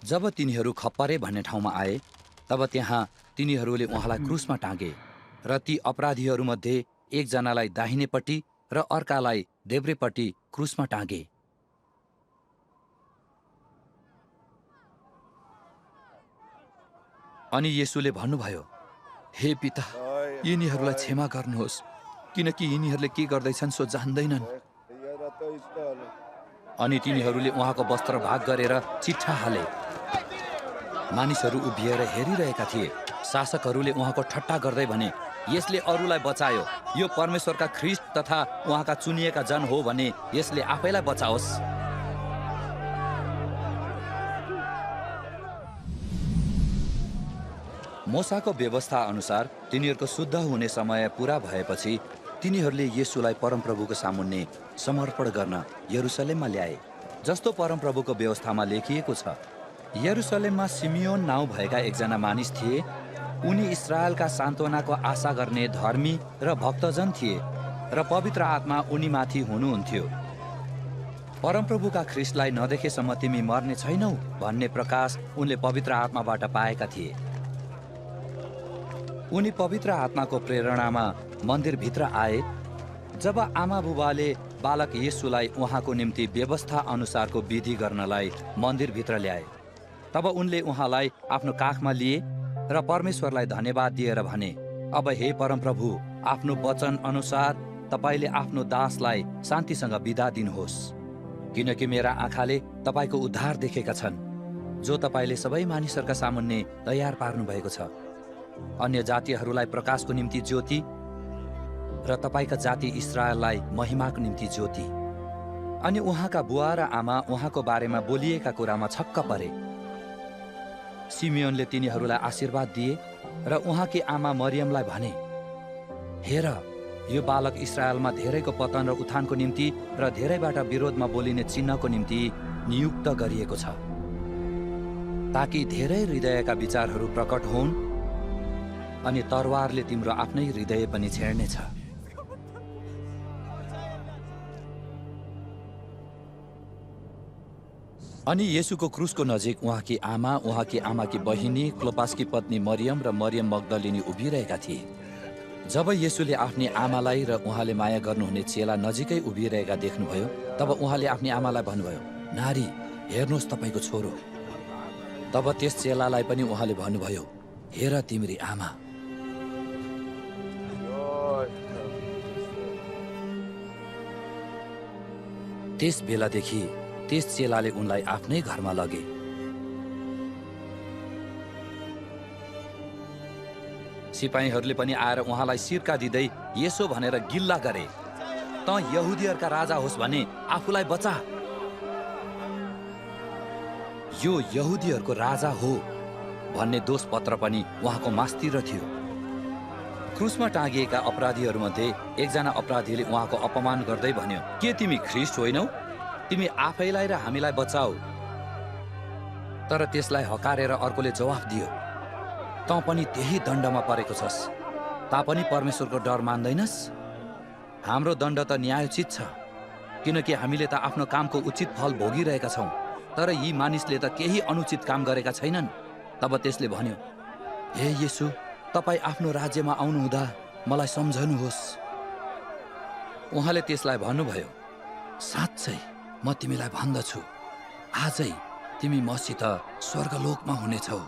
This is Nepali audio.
जब तिनीहरू खप्परे भन्ने ठाउँमा आए तब त्यहाँ तिनीहरूले उहाँलाई क्रुसमा टाँगे र ती अपराधीहरूमध्ये एकजनालाई दाहिनेपट्टि र अर्कालाई देब्रेपट्टि क्रुसमा टाँगे। अनि येशूले भन्नुभयो, हे पिता, यिनीहरूलाई क्षमा गर्नुहोस्, किनकि यिनीहरूले के गर्दैछन् सो जान्दैनन्। अनि तिनीहरूले उहाँको वस्त्र भाग गरेर चिट्ठा हाले। मानिसहरू उभिएर हेरिरहेका थिए। शासकहरूले उहाँको ठट्टा गर्दै भने, यसले अरूलाई बचायो, यो परमेश्वरका ख्रिस्ट तथा उहाँका चुनिएका जन हो भने यसले आफैलाई बचाओस्। मोसाको व्यवस्था अनुसार तिनीहरूको शुद्ध हुने समय पूरा भएपछि तिनीहरूले येशूलाई परमप्रभुको सामुन्ने समर्पण गर्न यरुसलेममा ल्याए, जस्तो परमप्रभुको व्यवस्थामा लेखिएको छ। यरुसलेममा सिमियोन नाउँ भएका एकजना मानिस थिए। उनी इस्राएलका सान्त्वनाको आशा गर्ने धर्मी र भक्तजन थिए र पवित्र आत्मा उनीमाथि हुनुहुन्थ्यो। परमप्रभुका ख्रिस्टलाई नदेखेसम्म तिमी मर्ने छैनौ भन्ने प्रकाश उनले पवित्र आत्माबाट पाएका थिए। उनी पवित्र आत्माको प्रेरणामा मन्दिरभित्र आए। जब आमा बुबाले बालक येशूलाई उहाँको निम्ति व्यवस्था अनुसारको विधि गर्नलाई मन्दिरभित्र ल्याए, तब उनले उहाँलाई आफ्नो काखमा लिए र परमेश्वरलाई धन्यवाद दिएर भने, अब हे परमप्रभु, आफ्नो वचन अनुसार तपाईँले आफ्नो दासलाई शान्तिसँग बिदा दिनुहोस्, किनकि मेरा आँखाले तपाईँको उद्धार देखेका छन्, जो तपाईँले सबै मानिसहरूका सामुन्ने तयार पार्नु भएको छ, अन्य जातिहरूलाई प्रकाशको निम्ति ज्योति र तपाईँका जाति इस्राएललाई महिमाको निम्ति ज्योति। अनि उहाँका बुवा र आमा उहाँको बारेमा बोलिएका कुरामा छक्क परे। सिमियोनले तिनीहरूलाई आशीर्वाद दिए र उहाँकी आमा मरियमलाई भने, हेर, यो बालक इस्राएलमा धेरैको पतन र उत्थानको निम्ति र धेरैबाट विरोधमा बोलिने चिन्हको निम्ति नियुक्त गरिएको छ, ताकि धेरै हृदयका विचारहरू प्रकट हुन् अनि तरवारले तिम्रो आफ्नै हृदय पनि छेड्नेछ। अनि येशूको क्रुसको नजिक उहाँकी आमा, उहाँकी आमाकी बहिनी, क्लोपासकी पत्नी मरियम र मरियम मग्दलिनी उभिरहेका थिए। जब येशूले आफ्नी आमालाई र उहाँले माया गर्नुहुने चेला नजिकै उभिरहेका देख्नुभयो, तब उहाँले आफ्नी आमालाई भन्नुभयो, नारी, हेर्नुहोस् तपाईँको छोरो। तब त्यस चेलालाई पनि उहाँले भन्नुभयो, हेर तिम्री आमा। त्यस बेलादेखि त्यस चेलाले उनलाई आफ्नै घरमा लगे। सिपाहीहरूले पनि आएर उहाँलाई सिरका दिँदै यसो भनेर गिल्ला गरे, त यहुदीहरूका राजा होस् भने आफूलाई बचा, यो यहुदीहरूको राजा हो भन्ने दोष पत्र पनि उहाँको मास्तिर थियो। क्रुसमा टाँगिएका अपराधीहरूमध्ये एकजना अपराधीले उहाँको अपमान गर्दै भन्यो, के तिमी ख्रिस्ट होइनौ? तिमी आफैलाई र हामीलाई बचाऊ। तर त्यसलाई हकारेर अर्कोले जवाफ दियो, तँ पनि त्यही दण्डमा परेको छस्, तापनि परमेश्वरको डर मान्दैनस्? हाम्रो दण्ड त न्यायोचित छ, किनकि हामीले त आफ्नो कामको उचित फल भोगिरहेका छौँ, तर यी मानिसले त केही अनुचित काम गरेका छैनन्। तब त्यसले भन्यो, हे येशू, तपाईँ आफ्नो राज्यमा आउनुहुँदा मलाई सम्झनुहोस्। उहाँले त्यसलाई भन्नुभयो, साँच्चै म तिमीलाई भन्दछु, आजै तिमी मसित स्वर्गलोकमा हुनेछौ।